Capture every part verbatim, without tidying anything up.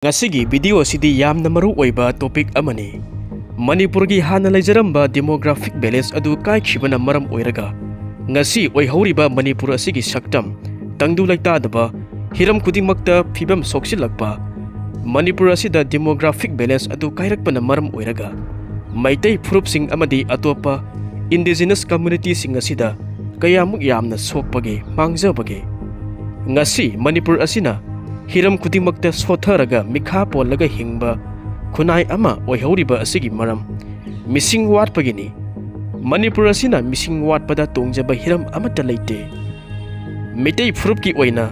ꯉꯁꯤꯒꯤ ꯚꯤꯗꯤꯑꯣ ꯑꯁꯤꯗꯤ ꯌꯥꯝꯅ ꯃꯔꯨ ꯑꯣꯏꯕ ꯇꯣꯄꯤꯛ ꯑꯃꯅꯤ꯫ ꯃꯅꯤꯄꯨꯔꯒꯤ ꯍꯥꯟꯅ ꯂꯩꯖꯔꯝꯕ ꯗꯦꯃꯣꯒ꯭ꯔꯥꯐꯤꯛ ꯕꯦꯂꯦꯟꯁ ꯑꯗꯨ ꯀꯥꯏꯈꯤꯕꯅ ꯃꯔꯝ ꯑꯣꯏꯔꯒ ꯉꯁꯤ ꯑꯣꯏꯍꯧꯔꯤꯕ ꯃꯅꯤꯄꯨꯔ ꯑꯁꯤꯒꯤ ꯁꯛꯇꯝ ꯇꯪꯗꯨ ꯂꯩꯇꯥꯗꯕ, ꯍꯤꯔꯝ ꯈꯨꯗꯤꯡꯃꯛꯇ ꯐꯤꯕꯝ ꯁꯣꯛꯆꯤꯜꯂꯛꯄ, ꯃꯅꯤꯄꯨꯔ ꯑꯁꯤꯗ ꯗꯦꯃꯣꯒ꯭ꯔꯥꯐꯤꯛ ꯕꯦꯂꯦꯟꯁ ꯑꯗꯨ ꯀꯥꯏꯔꯛꯄꯅ ꯃꯔꯝ ꯑꯣꯏꯔꯒ ꯃꯩꯇꯩ ꯐꯨꯔꯨꯞꯁꯤꯡ ꯑꯃꯗꯤ ꯑꯇꯣꯞꯄ ꯏꯟꯗꯤꯖꯤꯅꯁ ꯀꯝꯃ꯭ꯌꯨꯅꯤꯇꯤꯁꯤꯡ ꯑꯁꯤꯗ ꯀꯌꯥꯃꯨꯛ ꯌꯥꯝꯅ ꯁꯣꯛꯄꯒꯦ, ꯃꯥꯡꯖꯕꯒꯦ? ꯉꯁꯤ ꯃꯅꯤꯄꯨꯔ ꯑꯁꯤꯅ ꯍꯤꯔꯝ ꯈꯨꯗꯤꯡꯃꯛꯇ ꯁꯣꯠꯊꯔꯒ ꯃꯤꯈꯥ ꯄꯣꯜꯂꯒ ꯍꯤꯡꯕ ꯈꯨꯟꯅꯥꯏ ꯑꯃ ꯑꯣꯏꯍꯧꯔꯤꯕ ꯑꯁꯤꯒꯤ ꯃꯔꯝ ꯃꯤꯁꯤꯡ ꯋꯥꯠꯄꯒꯤꯅꯤ꯫ ꯃꯅꯤꯄꯨꯔ ꯑꯁꯤꯅ ꯃꯤꯁꯤꯡ ꯋꯥꯠꯄꯗ ꯇꯣꯡꯖꯕ ꯍꯤꯔꯝ ꯑꯃꯠꯇ ꯂꯩꯇꯦ꯫ ꯃꯤꯇꯩ ꯐꯨꯔꯨꯞꯀꯤ ꯑꯣꯏꯅ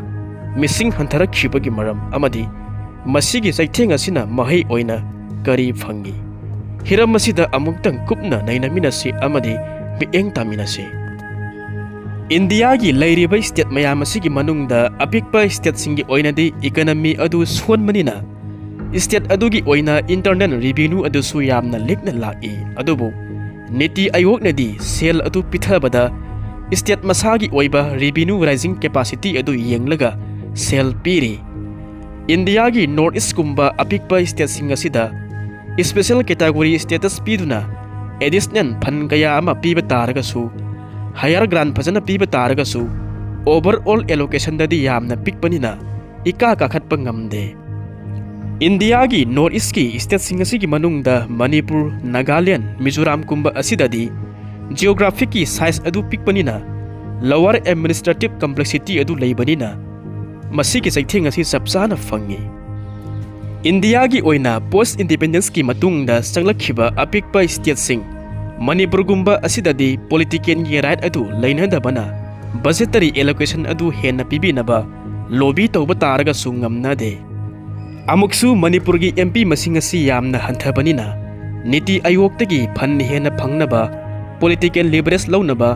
ꯃꯤꯁꯤꯡ ꯍꯟꯊꯔꯛꯈꯤꯕꯒꯤ ꯃꯔꯝ ꯑꯃꯗꯤ ꯃꯁꯤꯒꯤ ꯆꯩꯊꯦꯡ ꯑꯁꯤꯅ ꯃꯍꯩ ꯑꯣꯏꯅ ꯀꯔꯤ ꯐꯪꯏ? ꯍꯤꯔꯝ ꯑꯁꯤꯗ ꯑꯃꯨꯛꯇꯪ ꯀꯨꯞꯅ ꯅꯩꯅꯃꯤꯟꯅꯁꯤ ꯑꯃꯗꯤ ꯃꯤꯠꯌꯦꯡ ꯇꯥꯃꯤꯟꯅꯁꯤ꯫ ꯏꯟꯗꯤꯌꯥꯒꯤ ꯂꯩꯔꯤꯕ ꯁ꯭ꯇꯦꯠ ꯃꯌꯥꯝ ꯑꯁꯤꯒꯤ ꯃꯅꯨꯡꯗ ꯑꯄꯤꯛꯄ ꯁ꯭ꯇꯦꯠꯁꯤꯡꯒꯤ ꯑꯣꯏꯅꯗꯤ ꯏꯀꯅꯃꯤ ꯑꯗꯨ ꯁꯣꯟꯕꯅꯤꯅ ꯁ꯭ꯇꯦꯠ ꯑꯗꯨꯒꯤ ꯑꯣꯏꯅ ꯏꯟꯇꯔꯅꯦꯜ ꯔꯤꯚꯤꯅ꯭ꯌꯨ ꯑꯗꯨꯁꯨ ꯌꯥꯝꯅ ꯂꯤꯛꯅ ꯂꯥꯛꯏ꯫ ꯑꯗꯨꯕꯨ ꯅꯤꯇꯤ ꯑꯥꯌꯣꯒꯅꯗꯤ ꯁꯦꯜ ꯑꯗꯨ ꯄꯤꯊꯕꯗ ꯁ꯭ꯇꯦꯠ ꯃꯁꯥꯒꯤ ꯑꯣꯏꯕ ꯔꯤꯚꯤꯅ꯭ꯌꯨ ꯔꯥꯏꯖꯤꯡ ꯀꯦꯄꯥꯁꯤꯇꯤ ꯑꯗꯨ ꯌꯦꯡꯂꯒ ꯁꯦꯜ ꯄꯤꯔꯤ꯫ ꯏꯟꯗꯤꯌꯥꯒꯤ ꯅꯣꯔꯠ ꯏꯁ꯭ꯠꯀꯨꯝꯕ ꯑꯄꯤꯛꯄ ꯁ꯭ꯇꯦꯠꯁꯤꯡ ꯑꯁꯤꯗ ꯁ꯭ꯄꯦꯁꯦꯜ ꯀꯦꯇꯥꯒꯣꯔꯤ ꯁ꯭ꯇꯦꯇꯁ ꯄꯤꯗꯨꯅ ꯑꯦꯗꯤꯁꯅꯦꯜ ꯐꯟ ꯀꯌꯥ ꯑꯃ ꯄꯤꯕ ꯇꯥꯔꯒꯁꯨ, ꯍꯥꯌꯔ ꯒ꯭ꯔꯥꯟ ꯐꯖꯅ ꯄꯤꯕ ꯇꯥꯔꯒꯁꯨ, ꯑꯣꯚꯔ ꯑꯣꯜ ꯑꯦꯂꯣꯀꯦꯁꯟꯗꯗꯤ ꯌꯥꯝꯅ ꯄꯤꯛꯄꯅꯤꯅ ꯏꯀꯥ ꯀꯥꯈꯠꯄ ꯉꯝꯗꯦ꯫ ꯏꯟꯗꯤꯌꯥꯒꯤ ꯅꯣꯔꯠ ꯏꯁ꯭ꯠꯀꯤ ꯁ꯭ꯇꯦꯠꯁꯤꯡ ꯑꯁꯤꯒꯤ ꯃꯅꯨꯡꯗ ꯃꯅꯤꯄꯨꯔ, ꯅꯥꯒꯥꯂꯦꯟ, ꯃꯤꯖꯣꯔꯥꯝꯒꯨꯝꯕ ꯑꯁꯤꯗꯗꯤ ꯖꯤꯑꯣꯒ꯭ꯔꯥꯐꯤꯛꯀꯤ ꯁꯥꯏꯖ ꯑꯗꯨ ꯄꯤꯛꯄꯅꯤꯅ ꯂꯋꯔ ꯑꯦꯗꯃꯤꯅꯤꯁꯇ꯭ꯔꯦꯇꯤꯚ ꯀꯝꯄ꯭ꯂꯦꯛꯁꯤꯇꯤ ꯑꯗꯨ ꯂꯩꯕꯅꯤꯅ ꯃꯁꯤꯒꯤ ꯆꯩꯊꯦꯡ ꯑꯁꯤ ꯆꯞ ꯆꯥꯅ ꯐꯪꯏ꯫ ꯏꯟꯗꯤꯌꯥꯒꯤ ꯑꯣꯏꯅ ꯄꯣꯁ꯭ꯠ ꯏꯟꯗꯤꯄꯦꯟꯗꯦꯟꯁꯀꯤ ꯃꯇꯨꯡꯗ ꯆꯪꯂꯛꯈꯤꯕ ꯑꯄꯤꯛꯄ ꯁ꯭ꯇꯦꯠꯁꯤꯡ ꯃꯅꯤꯄꯨꯔꯒꯨꯝꯕ ꯑꯁꯤꯗꯗꯤ ꯄꯣꯂꯤꯇꯤꯀꯦꯜꯒꯤ ꯔꯥꯏꯠ ꯑꯗꯨ ꯂꯩꯅꯗꯕꯅ ꯕꯖꯦꯇꯔꯤ ꯑꯦꯂꯣꯀꯦꯁꯟ ꯑꯗꯨ ꯍꯦꯟꯅ ꯄꯤꯕꯤꯅꯕ ꯂꯣꯕꯤ ꯇꯧꯕ ꯇꯥꯔꯒꯁꯨ ꯉꯝꯅꯗꯦ꯫ ꯑꯃꯨꯛꯁꯨ ꯃꯅꯤꯄꯨꯔꯒꯤ ꯑꯦꯝ ꯄꯤ ꯃꯁꯤꯡ ꯑꯁꯤ ꯌꯥꯝꯅ ꯍꯟꯊꯕꯅꯤꯅ ꯅꯤꯇꯤ ꯑꯥꯌꯣꯒꯇꯒꯤ ꯐꯟ ꯍꯦꯟꯅ ꯐꯪꯅꯕ, ꯄꯣꯂꯤꯇꯤꯀꯦꯜ ꯂꯤꯚꯔꯦꯖ ꯂꯧꯅꯕ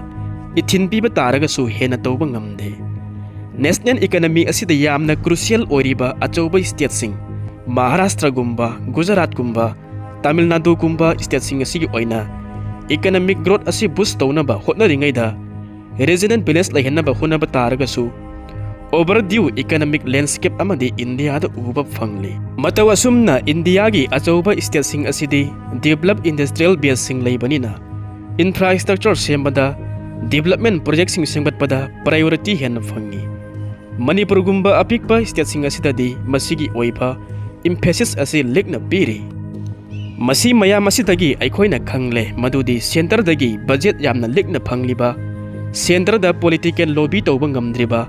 ꯏꯊꯤꯟ ꯄꯤꯕ ꯇꯥꯔꯒꯁꯨ ꯍꯦꯟꯅ ꯇꯧꯕ ꯉꯝꯗꯦ꯫ ꯅꯦꯁꯅꯦꯜ ꯏꯀꯅꯃꯤ ꯑꯁꯤꯗ ꯌꯥꯝꯅ ꯀ꯭ꯔꯨꯁꯤꯌꯦꯜ ꯑꯣꯏꯔꯤꯕ ꯑꯆꯧꯕ ꯁ꯭ꯇꯦꯠꯁꯤꯡ ꯃꯍꯥꯔꯥꯁꯇ꯭ꯔꯒꯨꯝꯕ, ꯒꯨꯖꯔꯥꯠꯀꯨꯝꯕ, ꯇꯥꯃꯤꯜ ꯅꯥꯗꯨꯒꯨꯝꯕ ꯁ꯭ꯇꯦꯠꯁꯤꯡ ꯑꯁꯤꯒꯤ ꯑꯣꯏꯅ ꯏꯀꯅꯃꯤꯛ ꯒ꯭ꯔꯣꯊ ꯑꯁꯤ ꯕꯨꯁ꯭ꯠ ꯇꯧꯅꯕ ꯍꯣꯠꯅꯔꯤꯉꯩꯗ ꯔꯤꯖꯅꯦꯜ ꯕꯦꯂꯦꯟꯁ ꯂꯩꯍꯟꯅꯕ ꯍꯣꯠꯅꯕ ꯇꯥꯔꯒꯁꯨ Overdue economic landscape ꯑꯃꯗꯤ ꯏꯟꯗꯤꯌꯥꯗ ꯎꯕ ꯐꯪꯂꯤ꯫ ꯃꯇꯧ ꯑꯁꯨꯝꯅ ꯏꯟꯗꯤꯌꯥꯒꯤ ꯑꯆꯧꯕ ꯁ꯭ꯇꯦꯠꯁꯤꯡ ꯑꯁꯤꯗꯤ developed industrial baseꯁꯤꯡ ꯂꯩꯕꯅꯤꯅ infrastructure ꯁꯦꯝꯕꯗ, development projectꯁꯤꯡ ꯁꯦꯝꯒꯠꯄꯗ priority ꯍꯦꯟꯅ ꯐꯪꯏ꯫ ꯃꯅꯤꯄꯨꯔꯒꯨꯝꯕ ꯑꯄꯤꯛꯄ ꯁ꯭ꯇꯦꯠꯁꯤꯡ ꯑꯁꯤꯗꯗꯤ ꯃꯁꯤꯒꯤ ꯑꯣꯏꯕ emphasis ꯑꯁꯤ ꯂꯤꯛꯅ ꯄꯤꯔꯤ꯫ ꯃꯁꯤ ꯃꯌꯥꯝ ꯑꯁꯤꯗꯒꯤ ꯑꯩꯈꯣꯏꯅ ꯈꯪꯂꯦ ꯃꯗꯨꯗꯤ centreꯗꯒꯤ budget ꯌꯥꯝꯅ ꯂꯤꯛꯅ ꯐꯪꯂꯤꯕ, centreꯗ political lobby ꯇꯧꯕ ꯉꯝꯗ꯭ꯔꯤꯕ,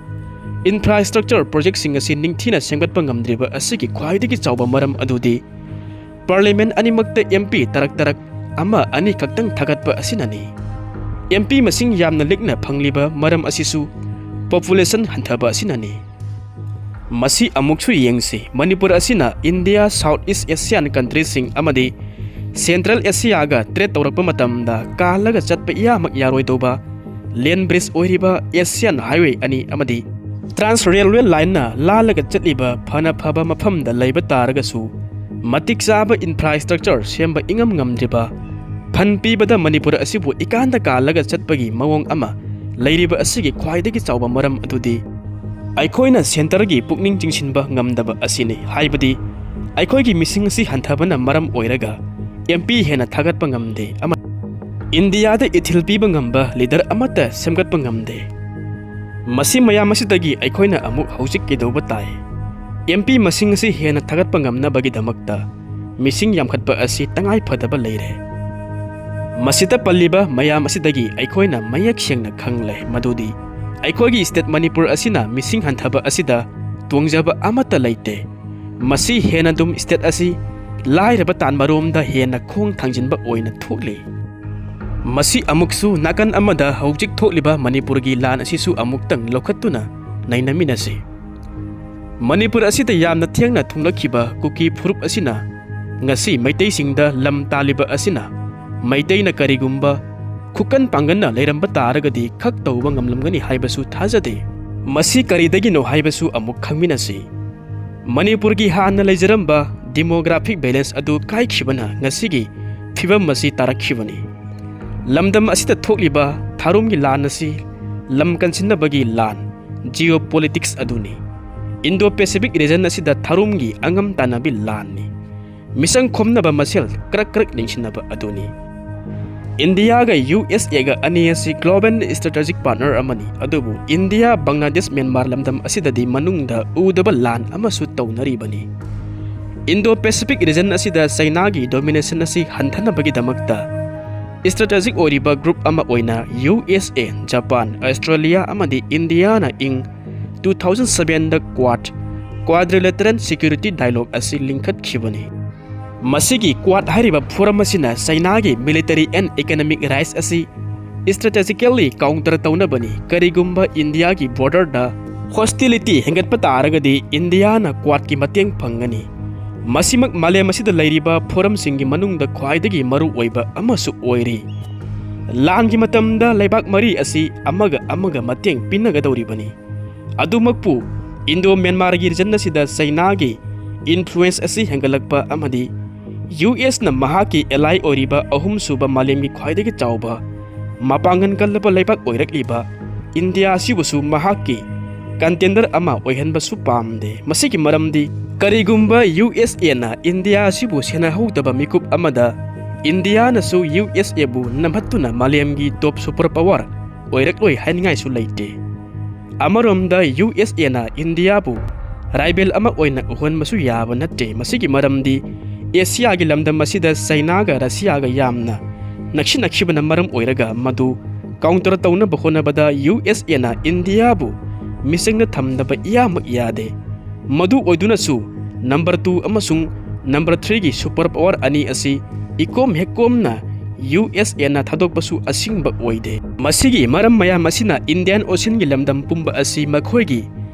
infrastructure projectꯁꯤꯡ ꯑꯁꯤ ꯅꯤꯡꯊꯤꯅ ꯁꯦꯝꯒꯠꯄ ꯉꯝꯗ꯭ꯔꯤꯕ ꯑꯁꯤꯒꯤ ꯈ꯭ꯋꯥꯏꯗꯒꯤ ꯆꯥꯎꯕ ꯃꯔꯝ ꯑꯗꯨꯗꯤ parliament ꯑꯅꯤꯃꯛꯇ MP ꯇꯔꯛ ꯇꯔꯛ, ꯑꯃ ꯑꯅꯤ ꯈꯛꯇꯪ ꯊꯥꯒꯠꯄ ꯑꯁꯤꯅꯅꯤ꯫ MP ꯃꯁꯤꯡ ꯌꯥꯝꯅ ꯂꯤꯛꯅ ꯐꯪꯂꯤꯕ ꯃꯔꯝ ꯑꯁꯤꯁꯨ population ꯍꯟꯊꯕ ꯑꯁꯤꯅꯅꯤ꯫ ꯃꯁꯤ ꯑꯃꯨꯛꯁꯨ ꯌꯦꯡꯁꯤ, ꯃꯅꯤꯄꯨꯔ ꯑꯁꯤꯅ ꯏꯟꯗꯤꯌꯥ South East Asian countryꯁꯤꯡ ꯑꯃꯗꯤ Central Asiaꯒ trade ꯇꯧꯔꯛꯄ ꯃꯇꯝꯗ ꯀꯥꯜꯂꯒ ꯆꯠꯄ ꯏꯌꯥꯃꯛ ꯌꯥꯔꯣꯏꯗꯧꯕ land bridge ꯑꯣꯏꯔꯤꯕ Asian Highway ꯑꯅꯤ ꯑꯃꯗꯤ Trans Railway Lineꯅ ꯂꯥꯜꯂꯒ ꯆꯠꯂꯤꯕ ꯐꯅ ꯐꯕ ꯃꯐꯝꯗ ꯂꯩꯕ ꯇꯥꯔꯒꯁꯨ, ꯃꯇꯤꯛ ꯆꯥꯕ infrastructure ꯁꯦꯝꯕ ꯏꯉꯝ ꯉꯝꯗ꯭ꯔꯤꯕ, fund ꯄꯤꯕꯗ ꯃꯅꯤꯄꯨꯔ ꯑꯁꯤꯕꯨ ꯏꯀꯥꯟꯗ ꯀꯥꯜꯂꯒ ꯆꯠꯄꯒꯤ ꯃꯑꯣꯡ ꯑꯃ ꯂꯩꯔꯤꯕ ꯑꯁꯤꯒꯤ ꯈ꯭ꯋꯥꯏꯗꯒꯤ ꯆꯥꯎꯕ ꯃꯔꯝ ꯑꯗꯨꯗꯤ ꯑꯩꯈꯣꯏꯅ centreꯒꯤ ꯄꯨꯛꯅꯤꯡ ꯆꯤꯡꯁꯤꯟꯕ ꯉꯝꯗꯕ ꯑꯁꯤꯅꯤ꯫ ꯍꯥꯏꯕꯗꯤ ꯑꯩꯈꯣꯏꯒꯤ ꯃꯤꯁꯤꯡ ꯑꯁꯤ ꯍꯟꯊꯕꯅ ꯃꯔꯝ ꯑꯣꯏꯔꯒ MP ꯍꯦꯟꯅ ꯊꯥꯒꯠꯄ ꯉꯝꯗꯦ ꯑꯃ ꯏꯟꯗꯤꯌꯥꯗ ꯏꯊꯤꯜ ꯄꯤꯕ ꯉꯝꯕ leader ꯑꯃꯠꯇ ꯁꯦꯝꯒꯠꯄ ꯉꯝꯗꯦ꯫ ꯃꯁꯤ ꯃꯌꯥꯝ ꯑꯁꯤꯗꯒꯤ ꯑꯩꯈꯣꯏꯅ ꯑꯃꯨꯛ ꯍꯧꯖꯤꯛ ꯀꯩꯗꯧꯕ ꯇꯥꯏ? MP ꯃꯁꯤꯡ ꯑꯁꯤ ꯍꯦꯟꯅ ꯊꯥꯒꯠꯄ ꯉꯝꯅꯕꯒꯤꯗꯃꯛꯇ ꯃꯤꯁꯤꯡ ꯌꯥꯝꯈꯠꯄ ꯑꯁꯤ ꯇꯉꯥꯏ ꯐꯗꯕ ꯂꯩꯔꯦ꯫ ꯃꯁꯤꯗ ꯄꯜꯂꯤꯕ ꯃꯌꯥꯝ ꯑꯁꯤꯗꯒꯤ ꯑꯩꯈꯣꯏꯅ ꯃꯌꯦꯛ ꯁꯦꯡꯅ ꯈꯪꯂꯦ ꯃꯗꯨꯗꯤ ꯑꯩꯈꯣꯏꯒꯤ state ꯃꯅꯤꯄꯨꯔ ꯑꯁꯤꯅ ꯃꯤꯁꯤꯡ ꯍꯟꯊꯕ ꯑꯁꯤꯗ ꯇꯣꯡꯖꯕ ꯑꯃꯠꯇ ꯂꯩꯇꯦ꯫ ꯃꯁꯤ ꯍꯦꯟꯅ ꯑꯗꯨꯝ state ꯑꯁꯤ ꯂꯥꯏꯔꯕ ꯇꯥꯟꯕꯔꯣꯝꯗ ꯍꯦꯟꯅ ꯈꯣꯡ ꯊꯥꯡꯖꯤꯟꯕ ꯑꯣꯏꯅ ꯊꯣꯛꯂꯤ꯫ ꯃꯁꯤ ꯑꯃꯨꯛꯁꯨ ꯅꯥꯀꯟ ꯑꯃꯗ ꯍꯧꯖꯤꯛ ꯊꯣꯛꯂꯤꯕ ꯃꯅꯤꯄꯨꯔꯒꯤ ꯂꯥꯟ ꯑꯁꯤꯁꯨ ꯑꯃꯨꯛꯇꯪ ꯂꯧꯈꯠꯇꯨꯅ ꯅꯩꯅꯃꯤꯟꯅꯁꯤ꯫ ꯃꯅꯤꯄꯨꯔ ꯑꯁꯤꯗ ꯌꯥꯝꯅ ꯊꯦꯡꯅ ꯊꯨꯡꯂꯛꯈꯤꯕ ꯀꯨꯀꯤ ꯐꯨꯔꯨꯞ ꯑꯁꯤꯅ ꯉꯁꯤ ꯃꯩꯇꯩꯁꯤꯡꯗ ꯂꯝ ꯇꯥꯜꯂꯤꯕ ꯑꯁꯤꯅ ꯃꯩꯇꯩꯅ ꯀꯔꯤꯒꯨꯝꯕ ꯈꯨꯀꯟ ꯄꯥꯡꯒꯟꯅ ꯂꯩꯔꯝꯕ ꯇꯥꯔꯒꯗꯤ ꯈꯛ ꯇꯧꯕ ꯉꯝꯂꯝꯒꯅꯤ ꯍꯥꯏꯕꯁꯨ ꯊꯥꯖꯗꯦ꯫ ꯃꯁꯤ ꯀꯔꯤꯗꯒꯤꯅꯣ ꯍꯥꯏꯕꯁꯨ ꯑꯃꯨꯛ ꯈꯪꯃꯤꯟꯅꯁꯤ꯫ ꯃꯅꯤꯄꯨꯔꯒꯤ ꯍꯥꯟꯅ ꯂꯩꯖꯔꯝꯕ demographic balance ꯑꯗꯨ ꯀꯥꯏꯈꯤꯕꯅ ꯉꯁꯤꯒꯤ ꯐꯤꯕꯝ ꯑꯁꯤ ꯇꯥꯔꯛꯈꯤꯕꯅꯤ꯫ ꯂꯝꯗꯝ ꯑꯁꯤꯗ ꯊꯣꯛꯂꯤꯕ ꯊꯥꯔꯨꯝꯒꯤ ꯂꯥꯟ ꯑꯁꯤ ꯂꯝ ꯀꯟꯁꯤꯟꯅꯕꯒꯤ ꯂꯥꯟ, geopolitics ꯑꯗꯨꯅꯤ꯫ Indo-Pacific region ꯑꯁꯤꯗ ꯊꯥꯔꯨꯝꯒꯤ ꯑꯉꯝ ꯇꯥꯟꯅꯕꯤ ꯂꯥꯟꯅꯤ꯫ ꯃꯤꯆꯪ ꯈꯣꯝꯅꯕ ꯃꯁꯦꯜ ꯀ꯭ꯔꯛ ꯀ꯭ꯔꯛ ꯅꯤꯡꯁꯤꯟꯅꯕ ꯑꯗꯨꯅꯤ꯫ ꯏꯟꯗꯤꯌꯥꯒ ꯌꯨ ꯑꯦꯁ ꯑꯦꯒ ꯑꯅꯤ ꯑꯁꯤ global strategic partner ꯑꯃꯅꯤ, ꯑꯗꯨꯕꯨ ꯏꯟꯗꯤꯌꯥ, ꯕꯪꯒ꯭ꯂꯥꯗꯦꯁ, ꯃ꯭ꯌꯥꯟꯃꯥꯔ ꯂꯝꯗꯝ ꯑꯁꯤꯗꯗꯤ ꯃꯅꯨꯡꯗ ꯎꯗꯕ ꯂꯥꯟ ꯑꯃꯁꯨ ꯇꯧꯅꯔꯤꯕꯅꯤ꯫ Indo-Pacific region ꯑꯁꯤꯗ ꯆꯩꯅꯥꯒꯤ domination ꯑꯁꯤ ꯍꯟꯊꯅꯕꯒꯤꯗꯃꯛꯇ strategic ꯑꯣꯏꯔꯤꯕ group ꯑꯃ ꯑꯣꯏꯅ ꯌꯨ ꯑꯦꯁ ꯑꯦ, ꯖꯄꯥꯟ, ꯑꯁꯇ꯭ꯔꯦꯂꯤꯌꯥ ꯑꯃꯗꯤ ꯏꯟꯗꯤꯌꯥꯅ ꯏꯪ two thousand sevenꯗ Quad, Quadrilateral Security Dialogue ꯑꯁꯤ ꯂꯤꯡꯈꯠꯈꯤꯕꯅꯤ꯫ ꯃꯁꯤꯒꯤ Quad ꯍꯥꯏꯔꯤꯕ forum ꯑꯁꯤꯅ ꯆꯩꯅꯥꯒꯤ military and economic rise ꯑꯁꯤ strategically counter ꯇꯧꯅꯕꯅꯤ꯫ ꯀꯔꯤꯒꯨꯝꯕ ꯏꯟꯗꯤꯌꯥꯒꯤ borderꯗ hostility ꯍꯦꯟꯒꯠꯄ ꯇꯥꯔꯒꯗꯤ ꯏꯟꯗꯤꯌꯥꯅ Quadꯀꯤ ꯃꯇꯦꯡ ꯐꯪꯒꯅꯤ꯫ ꯃꯁꯤꯃꯛ ꯃꯥꯂꯦꯝ ꯑꯁꯤꯗ ꯂꯩꯔꯤꯕ forumꯁꯤꯡꯒꯤ ꯃꯅꯨꯡꯗ ꯈ꯭ꯋꯥꯏꯗꯒꯤ ꯃꯔꯨ ꯑꯣꯏꯕ ꯑꯃꯁꯨ ꯑꯣꯏꯔꯤ꯫ ꯂꯥꯟꯒꯤ ꯃꯇꯝꯗ ꯂꯩꯕꯥꯛ ꯃꯔꯤ ꯑꯁꯤ ꯑꯃꯒ ꯑꯃꯒ ꯃꯇꯦꯡ ꯄꯤꯅꯒꯗꯧꯔꯤꯕꯅꯤ꯫ ꯑꯗꯨꯃꯛꯄꯨ, Indo-Myanmarꯒꯤ region ꯑꯁꯤꯗ ꯆꯩꯅꯥꯒꯤ influence ꯑꯁꯤ ꯍꯦꯟꯒꯠꯂꯛꯄ ꯑꯃꯗꯤ ꯌꯨ ꯑꯦꯁꯅ ꯃꯍꯥꯛꯀꯤ ally ꯑꯣꯏꯔꯤꯕ ꯑꯍꯨꯝꯁꯨꯕ ꯃꯥꯂꯦꯝꯒꯤ ꯈ꯭ꯋꯥꯏꯗꯒꯤ ꯆꯥꯎꯕ, ꯃꯄꯥꯡꯒꯜ ꯀꯜꯂꯕ ꯂꯩꯕꯥꯛ ꯑꯣꯏꯔꯛꯂꯤꯕ ꯏꯟꯗꯤꯌꯥ ꯑꯁꯤꯕꯨꯁꯨ ꯃꯍꯥꯛꯀꯤ contender ꯑꯃ ꯑꯣꯏꯍꯟꯕꯁꯨ ꯄꯥꯝꯗꯦ꯫ ꯃꯁꯤꯒꯤ ꯃꯔꯝꯗꯤ, ꯀꯔꯤꯒꯨꯝꯕ ꯌꯨ ꯑꯦꯁ ꯑꯦꯅ ꯏꯟꯗꯤꯌꯥ ꯑꯁꯤꯕꯨ ꯁꯦꯟꯅꯍꯧꯗꯕ ꯃꯤꯀꯨꯞ ꯑꯃꯗ ꯏꯟꯗꯤꯌꯥꯅꯁꯨ ꯌꯨ ꯑꯦꯁ ꯑꯦꯕꯨ ꯅꯝꯍꯠꯇꯨꯅ ꯃꯥꯂꯦꯝꯒꯤ top super power ꯑꯣꯏꯔꯛꯂꯣꯏ ꯍꯥꯏꯅꯤꯡꯉꯥꯏꯁꯨ ꯂꯩꯇꯦ꯫ ꯑꯃꯔꯣꯝꯗ ꯌꯨ ꯑꯦꯁ ꯑꯦꯅ ꯏꯟꯗꯤꯌꯥꯕꯨ rival ꯑꯃ ꯑꯣꯏꯅ ꯎꯍꯟꯕꯁꯨ ꯌꯥꯕ ꯅꯠꯇꯦ꯫ ꯃꯁꯤꯒꯤ ꯃꯔꯝꯗꯤ ꯑꯦꯁꯤꯌꯥꯒꯤ ꯂꯝꯗꯝ ꯑꯁꯤꯗ ꯆꯩꯅꯥꯒ ꯔꯁꯤꯌꯥꯒ ꯌꯥꯝꯅ ꯅꯛꯁꯤꯟꯅꯈꯤꯕꯅ ꯃꯔꯝ ꯑꯣꯏꯔꯒ ꯃꯗꯨ counter ꯇꯧꯅꯕ ꯍꯣꯠꯅꯕꯗ ꯌꯨ ꯑꯦꯁ ꯑꯦꯅ ꯏꯟꯗꯤꯌꯥꯕꯨ ꯃꯤꯆꯪꯗ ꯊꯝꯗꯕ ꯏꯌꯥꯃꯛ ꯌꯥꯗꯦ꯫ ꯃꯗꯨ ꯑꯣꯏꯗꯨꯅꯁꯨ number two ꯑꯃꯁꯨꯡ number threeꯒꯤ super power ꯑꯅꯤ ꯑꯁꯤ ꯏꯀꯣꯝ ꯍꯦꯛꯀꯣꯝꯅ ꯌꯨ ꯑꯦꯁ ꯑꯦꯅ ꯊꯥꯗꯣꯛꯄꯁꯨ ꯑꯁꯤꯡꯕ ꯑꯣꯏꯗꯦ꯫ ꯃꯁꯤꯒꯤ ꯃꯔꯝ ꯃꯌꯥꯝ ꯑꯁꯤꯅ Indian Oceanꯒꯤ ꯂꯝꯗꯝ ꯄꯨꯝꯕ ꯑꯁꯤ ꯃꯈꯣꯏꯒꯤ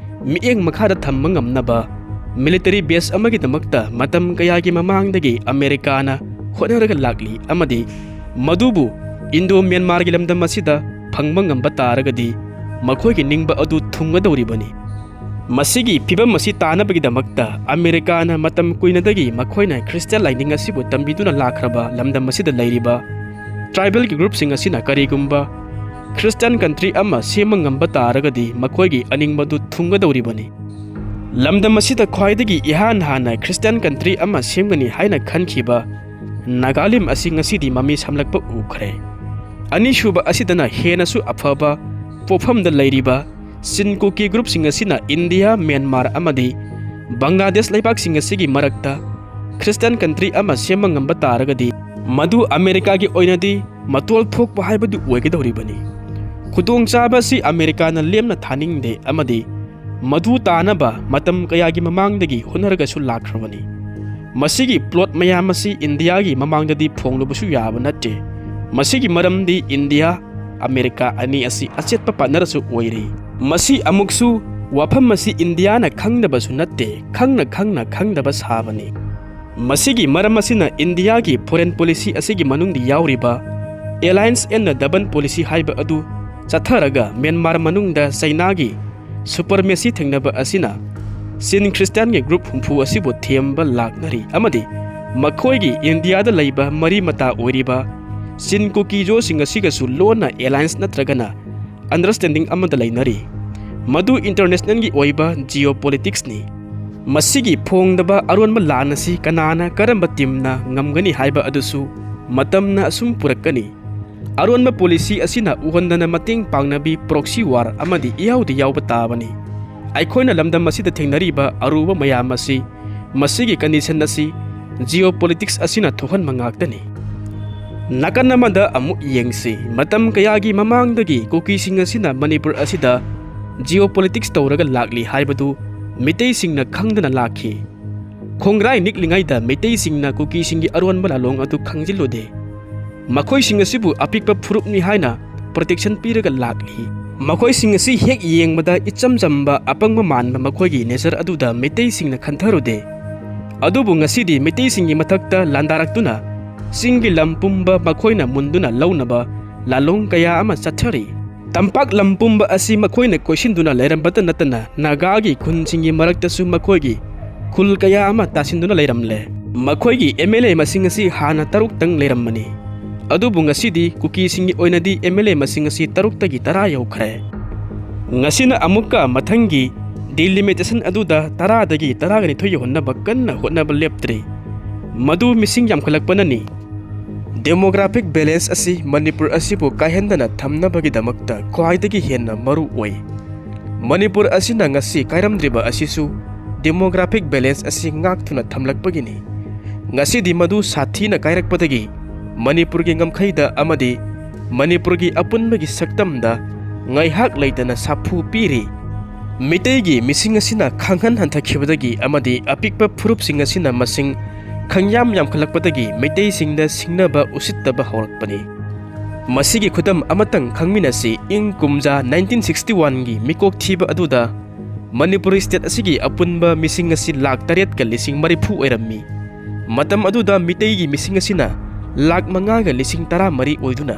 ꯃꯤꯠꯌꯦꯡ ꯃꯈꯥꯗ ꯊꯝꯕ ꯉꯝꯅꯕ military base ꯑꯃꯒꯤꯗꯃꯛꯇ ꯃꯇꯝ ꯀꯌꯥꯒꯤ ꯃꯃꯥꯡꯗꯒꯤ ꯑꯃꯦꯔꯤꯀꯥꯅ ꯍꯣꯠꯅꯔꯒ ꯂꯥꯛꯂꯤ ꯑꯃꯗꯤ ꯃꯗꯨꯕꯨ Indo-Myanmarꯒꯤ ꯂꯝꯗꯝ ꯑꯁꯤꯗ ꯐꯪꯕ ꯉꯝꯕ ꯇꯥꯔꯒꯗꯤ ꯃꯈꯣꯏꯒꯤ ꯅꯤꯡꯕ ꯑꯗꯨ ꯊꯨꯡꯒꯗꯧꯔꯤꯕꯅꯤ꯫ ꯃꯁꯤꯒꯤ ꯐꯤꯚꯝ ꯑꯁꯤ ꯇꯥꯅꯕꯒꯤꯗꯃꯛꯇ ꯑꯃꯦꯔꯤꯀꯥꯅ ꯃꯇꯝ ꯀꯨꯏꯅꯗꯒꯤ ꯃꯈꯣꯏꯅ ꯈ꯭ꯔꯤꯁꯇꯤꯌꯥꯟ ꯂꯥꯏꯅꯤꯡ ꯑꯁꯤꯕꯨ ꯇꯝꯕꯤꯗꯨꯅ ꯂꯥꯛꯈ꯭ꯔꯕ ꯂꯝꯗꯝ ꯑꯁꯤꯗ ꯂꯩꯔꯤꯕ tribalꯒꯤ groupꯁꯤꯡ ꯑꯁꯤꯅ ꯀꯔꯤꯒꯨꯝꯕ Christian country ꯑꯃ ꯁꯦꯝꯕ ꯉꯝꯕ ꯇꯥꯔꯒꯗꯤ ꯃꯈꯣꯏꯒꯤ ꯑꯅꯤꯡꯕꯗꯨ ꯊꯨꯡꯒꯗꯧꯔꯤꯕꯅꯤ꯫ ꯂꯝꯗꯝ ꯑꯁꯤꯗ ꯈ꯭ꯋꯥꯏꯗꯒꯤ ꯏꯍꯥꯟ ꯍꯥꯟꯅ Christian country ꯑꯃ ꯁꯦꯝꯒꯅꯤ ꯍꯥꯏꯅ ꯈꯟꯈꯤꯕ ꯅꯥꯒꯥꯂꯦꯟ ꯑꯁꯤ ꯉꯁꯤꯗꯤ ꯃꯃꯤ ꯁꯥꯝꯂꯛꯄ ꯎꯈ꯭ꯔꯦ꯫ ꯑꯅꯤꯁꯨꯕ ꯑꯁꯤꯗꯅ ꯍꯦꯟꯅꯁꯨ ꯑꯐꯕ ꯄꯣꯠꯐꯝꯗ ꯂꯩꯔꯤꯕ ꯆꯤꯟ ꯀꯨꯀꯤ groupꯁꯤꯡ ꯑꯁꯤꯅ ꯏꯟꯗꯤꯌꯥ, ꯃ꯭ꯌꯥꯟꯃꯥꯔ ꯑꯃꯗꯤ ꯕꯪꯒ꯭ꯂꯥꯗꯦꯁ ꯂꯩꯕꯥꯛꯁꯤꯡ ꯑꯁꯤꯒꯤ ꯃꯔꯛꯇ Christian country ꯑꯃ ꯁꯦꯝꯕ ꯉꯝꯕ ꯇꯥꯔꯒꯗꯤ, ꯃꯗꯨ ꯑꯃꯦꯔꯤꯀꯥꯒꯤ ꯑꯣꯏꯅꯗꯤ ꯃꯇꯣꯜ ꯊꯣꯛꯄ ꯍꯥꯏꯕꯗꯨ ꯑꯣꯏꯒꯗꯧꯔꯤꯕꯅꯤ꯫ ꯈꯨꯗꯣꯡꯆꯥꯕ ꯑꯁꯤ ꯑꯃꯦꯔꯤꯀꯥꯅ ꯂꯦꯝꯅ ꯊꯥꯅꯤꯡꯗꯦ ꯑꯃꯗꯤ ꯃꯗꯨ ꯇꯥꯅꯕ ꯃꯇꯝ ꯀꯌꯥꯒꯤ ꯃꯃꯥꯡꯗꯒꯤ ꯍꯣꯠꯅꯔꯒꯁꯨ ꯂꯥꯛꯈ꯭ꯔꯕꯅꯤ꯫ ꯃꯁꯤꯒꯤ plot ꯃꯌꯥꯝ ꯑꯁꯤ ꯏꯟꯗꯤꯌꯥꯒꯤ ꯃꯃꯥꯡꯗꯗꯤ ꯐꯣꯡꯂꯨꯕꯁꯨ ꯌꯥꯕ ꯅꯠꯇꯦ꯫ ꯃꯁꯤꯒꯤ ꯃꯔꯝꯗꯤ ꯏꯟꯗꯤꯌꯥ, ꯑꯃꯦꯔꯤꯀꯥ ꯑꯅꯤ ꯑꯁꯤ ꯑꯆꯦꯠꯄ partnerꯁꯨ ꯑꯣꯏꯔꯤ꯫ ꯃꯁꯤ ꯑꯃꯨꯛꯁꯨ ꯋꯥꯐꯝ ꯑꯁꯤ ꯏꯟꯗꯤꯌꯥꯅ ꯈꯪꯗꯕꯁꯨ ꯅꯠꯇꯦ, ꯈꯪꯅ ꯈꯪꯅ ꯈꯪꯗꯕ ꯁꯥꯕꯅꯤ꯫ ꯃꯁꯤꯒꯤ ꯃꯔꯝ ꯑꯁꯤꯅ ꯏꯟꯗꯤꯌꯥꯒꯤ foreign policy ꯑꯁꯤꯒꯤ ꯃꯅꯨꯡꯗ ꯌꯥꯎꯔꯤꯕ alliance and double policy ꯍꯥꯏꯕ ꯑꯗꯨ ꯆꯠꯊꯔꯒ ꯃ꯭ꯌꯥꯟꯃꯥꯔ ꯃꯅꯨꯡꯗ ꯆꯩꯅꯥꯒꯤ supremacy ꯊꯦꯡꯅꯕ ꯑꯁꯤꯅ ꯆꯤꯟ Christianꯒꯤ group ꯍꯨꯝꯐꯨ ꯑꯁꯤꯕꯨ ꯊꯦꯝꯕ ꯂꯥꯛꯅꯔꯤ ꯑꯃꯗꯤ ꯃꯈꯣꯏꯒꯤ ꯏꯟꯗꯤꯌꯥꯗ ꯂꯩꯕ ꯃꯔꯤ ꯃꯇꯥ ꯑꯣꯏꯔꯤꯕ ꯆꯤꯟ ꯀꯨꯀꯤꯖꯣꯁꯤꯡ ꯑꯁꯤꯒꯁꯨ ꯂꯣꯟꯅ alliance ꯅꯠꯇ꯭ꯔꯒꯅ understanding ꯑꯃꯗ ꯂꯩꯅꯔꯤ꯫ ꯃꯗꯨ internationalꯒꯤ ꯑꯣꯏꯕ geopoliticsꯅꯤ꯫ ꯃꯁꯤꯒꯤ ꯐꯣꯡꯗꯕ ꯑꯔꯣꯟꯕ ꯂꯥꯟ ꯑꯁꯤ ꯀꯅꯥꯅ ꯀꯔꯝꯕ teamꯅ ꯉꯝꯒꯅꯤ ꯍꯥꯏꯕ ꯑꯗꯨꯁꯨ ꯃꯇꯝꯅ ꯑꯁꯨꯝ ꯄꯨꯔꯛꯀꯅꯤ꯫ ꯑꯔꯣꯟꯕ policy ꯑꯁꯤꯅ ꯎꯍꯟꯗꯅ ꯃꯇꯦꯡ ꯄꯥꯡꯅꯕꯤ proxy war ꯑꯃꯗꯤ ꯏꯌꯥꯎꯗ ꯌꯥꯎꯕ ꯇꯥꯕꯅꯤ꯫ ꯑꯩꯈꯣꯏꯅ ꯂꯝꯗꯝ ꯑꯁꯤꯗ ꯊꯦꯡꯅꯔꯤꯕ ꯑꯔꯨꯕ ꯃꯌꯥꯝ ꯑꯁꯤ ꯃꯁꯤꯒꯤ condition ꯑꯁꯤ geopolitics ꯑꯁꯤꯅ ꯊꯣꯛꯍꯟꯕ ꯉꯥꯛꯇꯅꯤ꯫ ꯅꯥꯀꯟ ꯑꯃꯗ ꯑꯃꯨꯛ ꯌꯦꯡꯁꯤ꯫ ꯃꯇꯝ ꯀꯌꯥꯒꯤ ꯃꯃꯥꯡꯗꯒꯤ ꯀꯨꯀꯤꯁꯤꯡ ꯑꯁꯤꯅ ꯃꯅꯤꯄꯨꯔ ꯑꯁꯤꯗ geopolitics ꯇꯧꯔꯒ ꯂꯥꯛꯂꯤ ꯍꯥꯏꯕꯗꯨ ꯃꯤꯇꯩꯁꯤꯡꯅ ꯈꯪꯗꯅ ꯂꯥꯛꯈꯤ꯫ ꯈꯣꯡꯒ꯭ꯔꯥꯏ ꯅꯤꯛꯂꯤꯉꯩꯗ ꯃꯤꯇꯩꯁꯤꯡꯅ ꯀꯨꯀꯤꯁꯤꯡꯒꯤ ꯑꯔꯣꯟꯕ ꯂꯥꯂꯣꯡ ꯑꯗꯨ ꯈꯪꯖꯤꯜꯂꯨꯗꯦ꯫ ꯃꯈꯣꯏꯁꯤꯡ ꯑꯁꯤꯕꯨ ꯑꯄꯤꯛꯄ ꯐꯨꯔꯨꯞꯅꯤ ꯍꯥꯏꯅ protection ꯄꯤꯔꯒ ꯂꯥꯛꯂꯤ꯫ ꯃꯈꯣꯏꯁꯤꯡ ꯑꯁꯤ ꯍꯦꯛ ꯌꯦꯡꯕꯗ ꯏꯆꯝ ꯆꯝꯕ ꯑꯄꯪꯕ ꯃꯥꯟꯕ ꯃꯈꯣꯏꯒꯤ nature ꯑꯗꯨꯗ ꯃꯤꯇꯩꯁꯤꯡꯅ ꯈꯟꯊꯔꯨꯗꯦ꯫ ꯑꯗꯨꯕꯨ ꯉꯁꯤꯗꯤ ꯃꯤꯇꯩꯁꯤꯡꯒꯤ ꯃꯊꯛꯇ ꯂꯥꯟꯗꯥꯔꯛꯇꯨꯅ ꯆꯤꯡꯒꯤ ꯂꯝ ꯄꯨꯝꯕ ꯃꯈꯣꯏꯅ ꯃꯨꯟꯗꯨꯅ ꯂꯧꯅꯕ ꯂꯥꯂꯣꯡ ꯀꯌꯥ ꯑꯃ ꯆꯠꯊꯔꯤ꯫ ꯇꯝꯄꯥꯛ ꯂꯝ ꯄꯨꯝꯕ ꯑꯁꯤ ꯃꯈꯣꯏꯅ ꯀꯣꯏꯁꯤꯟꯗꯨꯅ ꯂꯩꯔꯝꯕꯇ ꯅꯠꯇꯅ ꯅꯥꯒꯥꯒꯤ ꯈꯨꯟꯁꯤꯡꯒꯤ ꯃꯔꯛꯇꯁꯨ ꯃꯈꯣꯏꯒꯤ ꯈꯨꯜ ꯀꯌꯥ ꯑꯃ ꯇꯥꯁꯤꯟꯗꯨꯅ ꯂꯩꯔꯝꯂꯦ꯫ ꯃꯈꯣꯏꯒꯤ MLA ꯃꯁꯤꯡ ꯑꯁꯤ ꯍꯥꯟꯅ ꯇꯔꯨꯛꯇꯪ ꯂꯩꯔꯝꯕꯅꯤ꯫ ꯑꯗꯨꯕꯨ ꯉꯁꯤꯗꯤ ꯀꯨꯀꯤꯁꯤꯡꯒꯤ ꯑꯣꯏꯅꯗꯤ ꯑꯦꯝ ꯑꯦꯜ ꯑꯦ ꯃꯁꯤꯡ ꯑꯁꯤ ꯇꯔꯨꯛꯇꯒꯤ ꯇꯔꯥ ꯌꯧꯈ꯭ꯔꯦ꯫ ꯉꯁꯤꯅ ꯑꯃꯨꯛꯀ ꯃꯊꯪꯒꯤ ꯗꯤꯂꯤꯃꯤꯇꯦꯁꯟ ꯑꯗꯨꯗ ꯇꯔꯥꯗꯒꯤ ꯇꯔꯥꯒ ꯅꯤꯊꯣꯏ ꯌꯧꯍꯟꯅꯕ ꯀꯟꯅ ꯍꯣꯠꯅꯕ ꯂꯦꯞꯇ꯭ꯔꯤ꯫ ꯃꯗꯨ ꯃꯤꯁꯤꯡ ꯌꯥꯝꯈꯠꯂꯛꯄꯅꯅꯤ꯫ ꯗꯦꯃꯣꯒ꯭ꯔꯥꯐꯤꯛ ꯕꯦꯂꯦꯟꯁ ꯑꯁꯤ ꯃꯅꯤꯄꯨꯔ ꯑꯁꯤꯕꯨ ꯀꯥꯏꯍꯟꯗꯅ ꯊꯝꯅꯕꯒꯤꯗꯃꯛꯇ ꯈ꯭ꯋꯥꯏꯗꯒꯤ ꯍꯦꯟꯅ ꯃꯔꯨ ꯑꯣꯏ꯫ ꯃꯅꯤꯄꯨꯔ ꯑꯁꯤꯅ ꯉꯁꯤ ꯀꯥꯏꯔꯝꯗ꯭ꯔꯤꯕ ꯑꯁꯤꯁꯨ ꯗꯦꯃꯣꯒ꯭ꯔꯥꯐꯤꯛ ꯕꯦꯂꯦꯟꯁ ꯑꯁꯤ ꯉꯥꯛꯇꯨꯅ ꯊꯝꯂꯛꯄꯒꯤꯅꯤ꯫ ꯉꯁꯤꯗꯤ ꯃꯗꯨ ꯁꯥꯊꯤꯅ ꯀꯥꯏꯔꯛꯄꯗꯒꯤ ꯃꯅꯤꯄꯨꯔꯒꯤ ꯉꯝꯈꯩꯗ ꯑꯃꯗꯤ ꯃꯅꯤꯄꯨꯔꯒꯤ ꯑꯄꯨꯟꯕꯒꯤ ꯁꯛꯇꯝꯗ ꯉꯥꯏꯍꯥꯛ ꯂꯩꯇꯅ ꯁꯥꯐꯨ ꯄꯤꯔꯤ꯫ ꯃꯤꯇꯩꯒꯤ ꯃꯤꯁꯤꯡ ꯑꯁꯤꯅ ꯈꯪꯍꯟ ꯍꯟꯊꯈꯤꯕꯗꯒꯤ ꯑꯃꯗꯤ ꯑꯄꯤꯛꯄ ꯐꯨꯔꯨꯞꯁꯤꯡ ꯑꯁꯤꯅ ꯃꯁꯤꯡ ꯈꯪꯌꯥꯝ ꯌꯥꯝꯈꯠꯂꯛꯄꯗꯒꯤ ꯃꯩꯇꯩꯁꯤꯡꯗ ꯁꯤꯡꯅꯕ ꯎꯁꯤꯠꯇꯕ ꯍꯧꯔꯛꯄꯅꯤ꯫ ꯃꯁꯤꯒꯤ ꯈꯨꯗꯝ ꯑꯃꯇꯪ ꯈꯪꯃꯤꯟꯅꯁꯤ꯫ ꯏꯪ ꯀꯨꯝꯖꯥ ꯅꯥꯏꯟꯇꯤꯟ ꯁꯤꯛꯁꯇꯤ ꯋꯥꯟꯒꯤ ꯃꯤꯀꯣꯛ ꯊꯤꯕ ꯑꯗꯨꯗ ꯃꯅꯤꯄꯨꯔ ꯁ꯭ꯇꯦꯠ ꯑꯁꯤꯒꯤ ꯑꯄꯨꯟꯕ ꯃꯤꯁꯤꯡ ꯑꯁꯤ ꯂꯥꯈ ꯇꯔꯦꯠꯀ ꯂꯤꯁꯤꯡ ꯃꯔꯤꯐꯨ ꯑꯣꯏꯔꯝꯃꯤ꯫ ꯃꯇꯝ ꯑꯗꯨꯗ ꯃꯤꯇꯩꯒꯤ ꯃꯤꯁꯤꯡ ꯑꯁꯤꯅ ꯂꯥꯈ ꯃꯉꯥꯒ ꯂꯤꯁꯤꯡ ꯇꯔꯥꯃꯔꯤ ꯑꯣꯏꯗꯨꯅ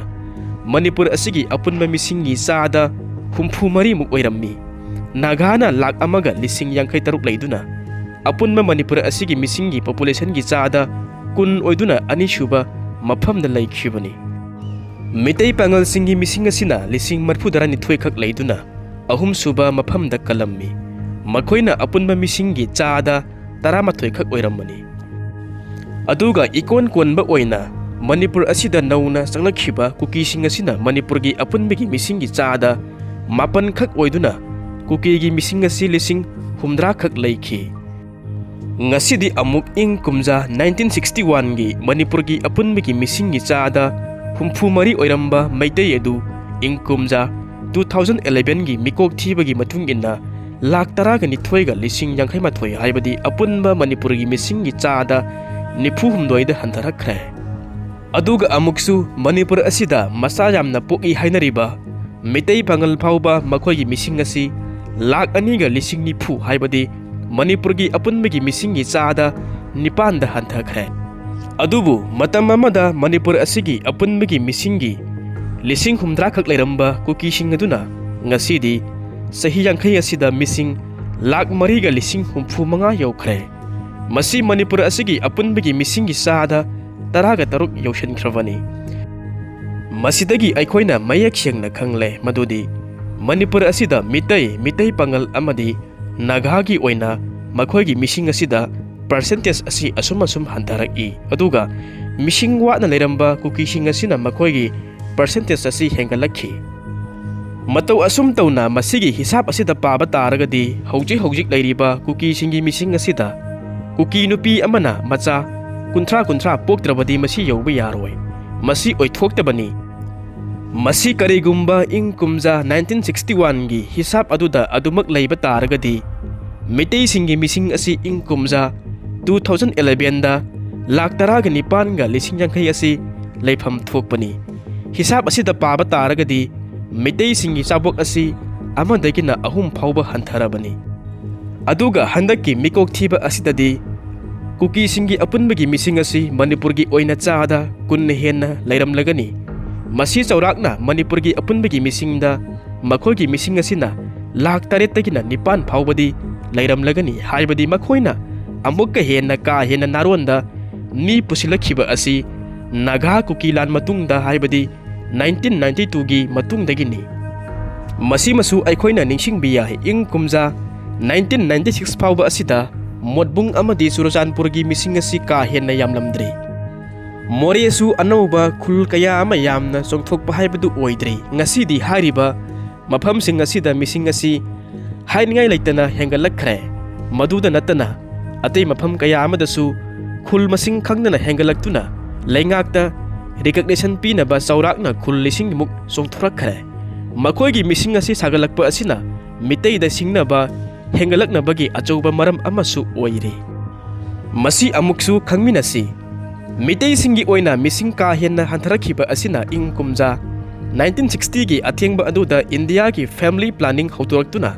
ꯃꯅꯤꯄꯨꯔ ꯑꯁꯤꯒꯤ ꯑꯄꯨꯟꯕ ꯃꯤꯁꯤꯡꯒꯤ ꯆꯥꯗ ꯍꯨꯝꯐꯨ ꯃꯔꯤꯃꯨꯛ ꯑꯣꯏꯔꯝꯃꯤ꯫ ꯅꯥꯒꯥꯅ ꯂꯥꯈ ꯑꯃꯒ ꯂꯤꯁꯤꯡ ꯌꯥꯡꯈꯩ ꯇꯔꯨꯛ ꯂꯩꯗꯨꯅ ꯑꯄꯨꯟꯕ ꯃꯅꯤꯄꯨꯔ ꯑꯁꯤꯒꯤ ꯃꯤꯁꯤꯡꯒꯤ ꯄꯣꯄꯨꯂꯦꯁꯟꯒꯤ ꯆꯥꯗ ꯀꯨꯟ ꯑꯣꯏꯗꯨꯅ ꯑꯅꯤꯁꯨꯕ ꯃꯐꯝꯗ ꯂꯩꯈꯤꯕꯅꯤ꯫ ꯃꯤꯇꯩ ꯄꯥꯉꯜꯁꯤꯡꯒꯤ ꯃꯤꯁꯤꯡ ꯑꯁꯤꯅ ꯂꯤꯁꯤꯡ ꯃꯔꯤꯐꯨ ꯇꯔꯥꯅꯤꯊꯣꯏ ꯈꯛ ꯂꯩꯗꯨꯅ ꯑꯍꯨꯝꯁꯨꯕ ꯃꯐꯝꯗ ꯀꯜꯂꯝꯃꯤ꯫ ꯃꯈꯣꯏꯅ ꯑꯄꯨꯟꯕ ꯃꯤꯁꯤꯡꯒꯤ ꯆꯥꯗ ꯇꯔꯥꯃꯥꯊꯣꯏ ꯈꯛ ꯑꯣꯏꯔꯝꯕꯅꯤ꯫ ꯑꯗꯨꯒ ꯏꯀꯣꯟ ꯀꯣꯟꯕ ꯑꯣꯏꯅ ꯃꯅꯤꯄꯨꯔ ꯑꯁꯤꯗ ꯅꯧꯅ ꯆꯪꯂꯛꯈꯤꯕ ꯀꯨꯀꯤꯁꯤꯡ ꯑꯁꯤꯅ ꯃꯅꯤꯄꯨꯔꯒꯤ ꯑꯄꯨꯟꯕꯒꯤ ꯃꯤꯁꯤꯡꯒꯤ ꯆꯥꯗ ꯃꯥꯄꯟ ꯈꯛ ꯑꯣꯏꯗꯨꯅ ꯀꯨꯀꯤꯒꯤ ꯃꯤꯁꯤꯡ ꯑꯁꯤ ꯂꯤꯁꯤꯡ ꯍꯨꯝꯗ꯭ꯔꯥ ꯈꯛ ꯂꯩꯈꯤ꯫ ꯉꯁꯤꯗꯤ ꯑꯃꯨꯛ ꯏꯪ ꯀꯨꯝꯖꯥ ꯅꯥꯏꯟꯇꯤꯟ ꯁꯤꯛꯁꯇꯤ ꯋꯥꯟꯒꯤ ꯃꯅꯤꯄꯨꯔꯒꯤ ꯑꯄꯨꯟꯕꯒꯤ ꯃꯤꯁꯤꯡꯒꯤ ꯆꯥꯗ ꯍꯨꯝꯐꯨ ꯃꯔꯤ ꯑꯣꯏꯔꯝꯕ ꯃꯩꯇꯩ ꯑꯗꯨ ꯏꯪ ꯀꯨꯝꯖꯥ ꯇꯨ ꯊꯥꯎꯖꯟ ꯑꯦꯂꯦꯚꯦꯟꯒꯤ ꯃꯤꯀꯣꯛ ꯊꯤꯕꯒꯤ ꯃꯇꯨꯡ ꯏꯟꯅ ꯂꯥꯈ ꯇꯔꯥꯒ ꯅꯤꯊꯣꯏꯒ ꯂꯤꯁꯤꯡ ꯌꯥꯡꯈꯩ ꯃꯥꯊꯣꯏ, ꯍꯥꯏꯕꯗꯤ ꯑꯄꯨꯟꯕ ꯃꯅꯤꯄꯨꯔꯒꯤ ꯃꯤꯁꯤꯡꯒꯤ ꯆꯥꯗ ꯅꯤꯐꯨ ꯍꯨꯝꯗꯣꯏꯗ ꯍꯟꯊꯔꯛꯈ꯭ꯔꯦ꯫ ꯑꯗꯨꯒ ꯑꯃꯨꯛꯁꯨ ꯃꯅꯤꯄꯨꯔ ꯑꯁꯤꯗ ꯃꯆꯥ ꯌꯥꯝꯅ ꯄꯣꯛꯏ ꯍꯥꯏꯅꯔꯤꯕ ꯃꯤꯇꯩ ꯄꯥꯉꯜ ꯐꯥꯎꯕ ꯃꯈꯣꯏꯒꯤ ꯃꯤꯁꯤꯡ ꯑꯁꯤ ꯂꯥꯈ ꯑꯅꯤꯒ ꯂꯤꯁꯤꯡ ꯅꯤꯐꯨ, ꯍꯥꯏꯕꯗꯤ ꯃꯅꯤꯄꯨꯔꯒꯤ ꯑꯄꯨꯟꯕꯒꯤ ꯃꯤꯁꯤꯡꯒꯤ ꯆꯥꯗ ꯅꯤꯄꯥꯟꯗ ꯍꯟꯊꯈ꯭ꯔꯦ꯫ ꯑꯗꯨꯕꯨ ꯃꯇꯝ ꯑꯃꯗ ꯃꯅꯤꯄꯨꯔ ꯑꯁꯤꯒꯤ ꯑꯄꯨꯟꯕꯒꯤ ꯃꯤꯁꯤꯡꯒꯤ ꯂꯤꯁꯤꯡ ꯍꯨꯝꯗ꯭ꯔꯥ ꯈꯛ ꯂꯩꯔꯝꯕ ꯀꯨꯀꯤꯁꯤꯡ ꯑꯗꯨꯅ ꯉꯁꯤꯗꯤ ꯆꯍꯤ ꯌꯥꯡꯈꯩ ꯑꯁꯤꯗ ꯃꯤꯁꯤꯡ ꯂꯥꯈ ꯃꯔꯤꯒ ꯂꯤꯁꯤꯡ ꯍꯨꯝꯐꯨ ꯃꯉꯥ ꯌꯧꯈ꯭ꯔꯦ꯫ ꯃꯁꯤ ꯃꯅꯤꯄꯨꯔ ꯑꯁꯤꯒꯤ ꯑꯄꯨꯟꯕꯒꯤ ꯃꯤꯁꯤꯡꯒꯤ ꯆꯥꯗ ꯇꯔꯥꯒ ꯇꯔꯨꯛ ꯌꯧꯁꯤꯟꯈ꯭ꯔꯕꯅꯤ꯫ ꯃꯁꯤꯗꯒꯤ ꯑꯩꯈꯣꯏꯅ ꯃꯌꯦꯛ ꯁꯦꯡꯅ ꯈꯪꯂꯦ ꯃꯗꯨꯗꯤ ꯃꯅꯤꯄꯨꯔ ꯑꯁꯤꯗ ꯃꯤꯇꯩ, ꯃꯤꯇꯩ ꯄꯥꯉꯜ ꯑꯃꯗꯤ ꯅꯥꯒꯥꯒꯤ ꯑꯣꯏꯅ ꯃꯈꯣꯏꯒꯤ ꯃꯤꯁꯤꯡ ꯑꯁꯤꯗ percentage ꯑꯁꯤ ꯑꯁꯨꯝ ꯑꯁꯨꯝ ꯍꯟꯊꯔꯛꯏ꯫ ꯑꯗꯨꯒ ꯃꯤꯁꯤꯡ ꯋꯥꯠꯅ ꯂꯩꯔꯝꯕ ꯀꯨꯀꯤꯁꯤꯡ ꯑꯁꯤꯅ ꯃꯈꯣꯏꯒꯤ percentage ꯑꯁꯤ ꯍꯦꯟꯒꯠꯂꯛꯈꯤ꯫ ꯃꯇꯧ ꯑꯁꯨꯝ ꯇꯧꯅ ꯃꯁꯤꯒꯤ ꯍꯤꯁꯥꯞ ꯑꯁꯤꯗ ꯄꯥꯕ ꯇꯥꯔꯒꯗꯤ ꯍꯧꯖꯤꯛ ꯍꯧꯖꯤꯛ ꯂꯩꯔꯤꯕ ꯀꯨꯀꯤꯁꯤꯡꯒꯤ ꯃꯤꯁꯤꯡ ꯑꯁꯤꯗ ꯀꯨꯀꯤ ꯅꯨꯄꯤ ꯑꯃꯅ ꯃꯆꯥ ꯀꯨꯟꯊ꯭ꯔꯥ ꯀꯨꯟꯊ꯭ꯔꯥ ꯄꯣꯛꯇ꯭ꯔꯕꯗꯤ ꯃꯁꯤ ꯌꯧꯕ ꯌꯥꯔꯣꯏ꯫ ꯃꯁꯤ ꯑꯣꯏꯊꯣꯛꯇꯕꯅꯤ꯫ ꯃꯁꯤ ꯀꯔꯤꯒꯨꯝꯕ ꯏꯪ ꯀꯨꯝꯖꯥ nineteen sixty one ꯒꯤ ꯍꯤꯁꯥꯞ ꯑꯗꯨꯗ ꯑꯗꯨꯃꯛ ꯂꯩꯕ ꯇꯥꯔꯒꯗꯤ ꯃꯤꯇꯩꯁꯤꯡꯒꯤ ꯃꯤꯁꯤꯡ ꯑꯁꯤ ꯏꯪ ꯀꯨꯝꯖꯥ two thousand eleven ꯗ ꯂꯥꯈ ꯇꯔꯥꯒ ꯅꯤꯄꯥꯟꯒ ꯂꯤꯁꯤꯡ ꯌꯥꯡꯈꯩ ꯑꯁꯤ ꯂꯩꯐꯝ ꯊꯣꯛꯄꯅꯤ꯫ ꯍꯤꯁꯥꯞ ꯑꯁꯤꯗ ꯄꯥꯕ ꯇꯥꯔꯒꯗꯤ ꯃꯤꯇꯩꯁꯤꯡꯒꯤ ꯆꯥꯕꯣꯛ ꯑꯁꯤ ꯑꯃꯗꯒꯤꯅ ꯑꯍꯨꯝ ꯐꯥꯎꯕ ꯍꯟꯊꯔꯕꯅꯤ꯫ ꯑꯗꯨꯒ ꯍꯟꯗꯛꯀꯤ ꯃꯤꯀꯣꯛ ꯊꯤꯕ ꯑꯁꯤꯗꯗꯤ ꯀꯨꯀꯤꯁꯤꯡꯒꯤ ꯑꯄꯨꯟꯕꯒꯤ ꯃꯤꯁꯤꯡ ꯑꯁꯤ ꯃꯅꯤꯄꯨꯔꯒꯤ ꯑꯣꯏꯅ ꯆꯥꯗ ꯀꯨꯟꯅ ꯍꯦꯟꯅ ꯂꯩꯔꯝꯂꯒꯅꯤ꯫ ꯃꯁꯤ ꯆꯥꯎꯔꯥꯛꯅ ꯃꯅꯤꯄꯨꯔꯒꯤ ꯑꯄꯨꯟꯕꯒꯤ ꯃꯤꯁꯤꯡꯗ ꯃꯈꯣꯏꯒꯤ ꯃꯤꯁꯤꯡ ꯑꯁꯤꯅ ꯂꯥꯈ ꯇꯔꯦꯠꯇꯒꯤꯅ ꯅꯤꯄꯥꯟ ꯐꯥꯎꯕꯗꯤ ꯂꯩꯔꯝꯂꯒꯅꯤ, ꯍꯥꯏꯕꯗꯤ ꯃꯈꯣꯏꯅ ꯑꯃꯨꯛꯀ ꯍꯦꯟꯅ ꯀꯥ ꯍꯦꯟꯅ ꯅꯥꯔꯣꯟꯗ ꯃꯤ ꯄꯨꯁꯤꯜꯂꯛꯈꯤꯕ ꯑꯁꯤ ꯅꯥꯒꯥ ꯀꯨꯀꯤ ꯂꯥꯟ ꯃꯇꯨꯡꯗ, ꯍꯥꯏꯕꯗꯤ nineteen ninety two ꯒꯤ ꯃꯇꯨꯡꯗꯒꯤꯅꯤ꯫ ꯃꯁꯤꯃꯁꯨ ꯑꯩꯈꯣꯏꯅ ꯅꯤꯡꯁꯤꯡꯕ ꯌꯥꯏ, ꯏꯪ ꯀꯨꯝꯖꯥ nineteen ninety six ꯐꯥꯎꯕ ꯑꯁꯤꯗ ꯃꯣꯠꯕꯨꯡ ꯑꯃꯗꯤ ꯆꯨꯔꯆꯥꯟꯄꯨꯔꯒꯤ ꯃꯤꯁꯤꯡ ꯑꯁꯤ ꯀꯥ ꯍꯦꯟꯅ ꯌꯥꯝꯂꯝꯗ꯭ꯔꯤ꯫ ꯃꯣꯔꯦꯁꯨ ꯑꯅꯧꯕ ꯈꯨꯜ ꯀꯌꯥ ꯑꯃ ꯌꯥꯝꯅ ꯆꯣꯡꯊꯣꯛꯄ ꯍꯥꯏꯕꯗꯨ ꯑꯣꯏꯗ꯭ꯔꯤ꯫ ꯉꯁꯤꯗꯤ ꯍꯥꯏꯔꯤꯕ ꯃꯐꯝꯁꯤꯡ ꯑꯁꯤꯗ ꯃꯤꯁꯤꯡ ꯑꯁꯤ ꯍꯥꯏꯅꯤꯡꯉꯥꯏ ꯂꯩꯇꯅ ꯍꯦꯟꯒꯠꯂꯛꯈ꯭ꯔꯦ꯫ ꯃꯗꯨꯗ ꯅꯠꯇꯅ ꯑꯇꯩ ꯃꯐꯝ ꯀꯌꯥ ꯑꯃꯗꯁꯨ ꯈꯨꯜ ꯃꯁꯤꯡ ꯈꯪꯗꯅ ꯍꯦꯟꯒꯠꯂꯛꯇꯨꯅ ꯂꯩꯉꯥꯛꯇ recognition ꯄꯤꯅꯕ ꯆꯥꯎꯔꯥꯛꯅ ꯈꯨꯜ ꯂꯤꯁꯤꯡꯃꯨꯛ ꯆꯣꯡꯊꯣꯔꯛꯈ꯭ꯔꯦ꯫ ꯃꯈꯣꯏꯒꯤ ꯃꯤꯁꯤꯡ ꯑꯁꯤ ꯁꯥꯒꯠꯂꯛꯄ ꯑꯁꯤꯅ ꯃꯤꯇꯩꯗ ꯁꯤꯡꯅꯕ ꯍꯦꯟꯒꯠꯂꯛꯅꯕꯒꯤ ꯑꯆꯧꯕ ꯃꯔꯝ ꯑꯃꯁꯨ ꯑꯣꯏꯔꯤ꯫ ꯃꯁꯤ ꯑꯃꯨꯛꯁꯨ ꯈꯪꯃꯤꯟꯅꯁꯤ꯫ ꯃꯤꯇꯩꯁꯤꯡꯒꯤ ꯑꯣꯏꯅ ꯃꯤꯁꯤꯡ ꯀꯥ ꯍꯦꯟꯅ ꯍꯟꯊꯔꯛꯈꯤꯕ ꯑꯁꯤꯅ ꯏꯪ ꯀꯨꯝꯖꯥ nineteen sixty ꯒꯤ ꯑꯊꯦꯡꯕ ꯑꯗꯨꯗ ꯏꯟꯗꯤꯌꯥꯒꯤ family planning ꯍꯧꯗꯣꯔꯛꯇꯨꯅ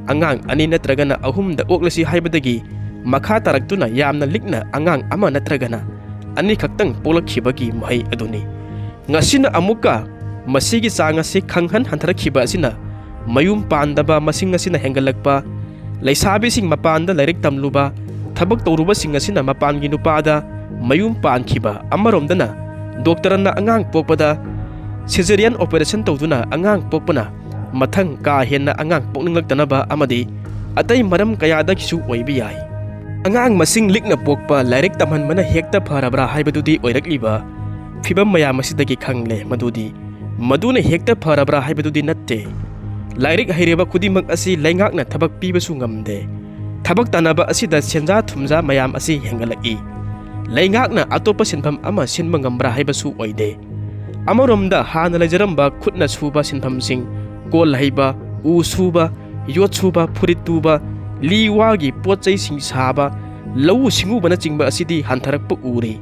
ꯑꯉꯥꯡ ꯑꯅꯤ ꯅꯠꯇ꯭ꯔꯒꯅ ꯑꯍꯨꯝꯗ ꯑꯣꯛꯂꯁꯤ ꯍꯥꯏꯕꯗꯒꯤ ꯃꯈꯥ ꯇꯥꯔꯛꯇꯨꯅ ꯌꯥꯝꯅ ꯂꯤꯛꯅ ꯑꯉꯥꯡ ꯑꯃ ꯅꯠꯇ꯭ꯔꯒꯅ ꯑꯅꯤꯈꯛꯇꯪ ꯄꯣꯛꯂꯛꯈꯤꯕꯒꯤ ꯃꯍꯩ ꯑꯗꯨꯅꯤ꯫ ꯉꯁꯤꯅ ꯑꯃꯨꯛꯀ ꯃꯁꯤꯒꯤ ꯆꯥꯡ ꯑꯁꯤ ꯈꯪꯍꯟ ꯍꯟꯊꯔꯛꯈꯤꯕ ꯑꯁꯤꯅ ꯃꯌꯨꯝ ꯄꯥꯟꯗꯕ ꯃꯁꯤꯡ ꯑꯁꯤꯅ ꯍꯦꯟꯒꯠꯂꯛꯄ, ꯂꯩꯁꯥꯕꯤꯁꯤꯡ ꯃꯄꯥꯟꯗ ꯂꯥꯏꯔꯤꯛ ꯇꯝꯂꯨꯕ, ꯊꯕꯛ ꯇꯧꯔꯨꯕꯁꯤꯡ ꯑꯁꯤꯅ ꯃꯄꯥꯟꯒꯤ ꯅꯨꯄꯥꯗ ꯃꯌꯨꯝ ꯄꯥꯟꯈꯤꯕ, ꯑꯃꯔꯣꯝꯗꯅ ꯗꯣꯛꯇꯔꯅ ꯑꯉꯥꯡ ꯄꯣꯛꯄꯗ cesarean operation ꯇꯧꯗꯨꯅ ꯑꯉꯥꯡ ꯄꯣꯛꯄꯅ ꯃꯊꯪ ꯀꯥ ꯍꯦꯟꯅ ꯑꯉꯥꯡ ꯄꯣꯛꯅꯤꯡꯂꯛꯇꯅꯕ ꯑꯃꯗꯤ ꯑꯇꯩ ꯃꯔꯝ ꯀꯌꯥꯗꯒꯤꯁꯨ ꯑꯣꯏꯕ ꯌꯥꯏ꯫ ꯑꯉꯥꯡ ꯃꯁꯤꯡ ꯂꯤꯛꯅ ꯄꯣꯛꯄ, ꯂꯥꯏꯔꯤꯛ ꯇꯝꯍꯟꯕꯅ ꯍꯦꯛꯇ ꯐꯔꯕ꯭ꯔꯥ ꯍꯥꯏꯕꯗꯨꯗꯤ ꯑꯣꯏꯔꯛꯂꯤꯕ ꯐꯤꯕꯝ ꯃꯌꯥꯝ ꯑꯁꯤꯗꯒꯤ ꯈꯪꯂꯦ ꯃꯗꯨꯗꯤ ꯃꯗꯨꯅ ꯍꯦꯛꯇ ꯐꯔꯕ꯭ꯔꯥ ꯍꯥꯏꯕꯗꯨꯗꯤ ꯅꯠꯇꯦ꯫ ꯂꯥꯏꯔꯤꯛ ꯍꯩꯔꯕ ꯈꯨꯗꯤꯡꯃꯛ ꯑꯁꯤ ꯂꯩꯉꯥꯛꯅ ꯊꯕꯛ ꯄꯤꯕꯁꯨ ꯉꯝꯗꯦ꯫ ꯊꯕꯛ ꯇꯥꯟꯅꯕ ꯑꯁꯤꯗ ꯁꯦꯟꯖꯥ ꯊꯨꯝꯖꯥ ꯃꯌꯥꯝ ꯑꯁꯤ ꯍꯦꯟꯒꯠꯂꯛꯏ꯫ ꯂꯩꯉꯥꯛꯅ ꯑꯇꯣꯞꯄ ꯁꯤꯟꯐꯝ ꯑꯃ ꯁꯤꯟꯕ ꯉꯝꯕ꯭ꯔꯥ ꯍꯥꯏꯕꯁꯨ ꯑꯣꯏꯗꯦ꯫ ꯑꯃꯔꯣꯝꯗ ꯍꯥꯟꯅ ꯂꯩꯖꯔꯝꯕ ꯈꯨꯠꯅ ꯁꯨꯕ ꯁꯤꯟꯐꯝꯁꯤꯡ, ꯀꯣꯜ ꯍꯩꯕ, ꯎ ꯁꯨꯕ, ꯌꯣꯠ ꯁꯨꯕ, ꯐꯨꯔꯤꯠ ꯇꯨꯕ, ꯂꯤ ꯋꯥꯒꯤ ꯄꯣꯠ ꯆꯩꯁꯤꯡ ꯁꯥꯕ, ꯂꯧꯎ ꯁꯤꯡꯎꯕꯅꯆꯤꯡꯕ ꯑꯁꯤꯗꯤ ꯍꯟꯊꯔꯛꯄ ꯎꯔꯦ꯫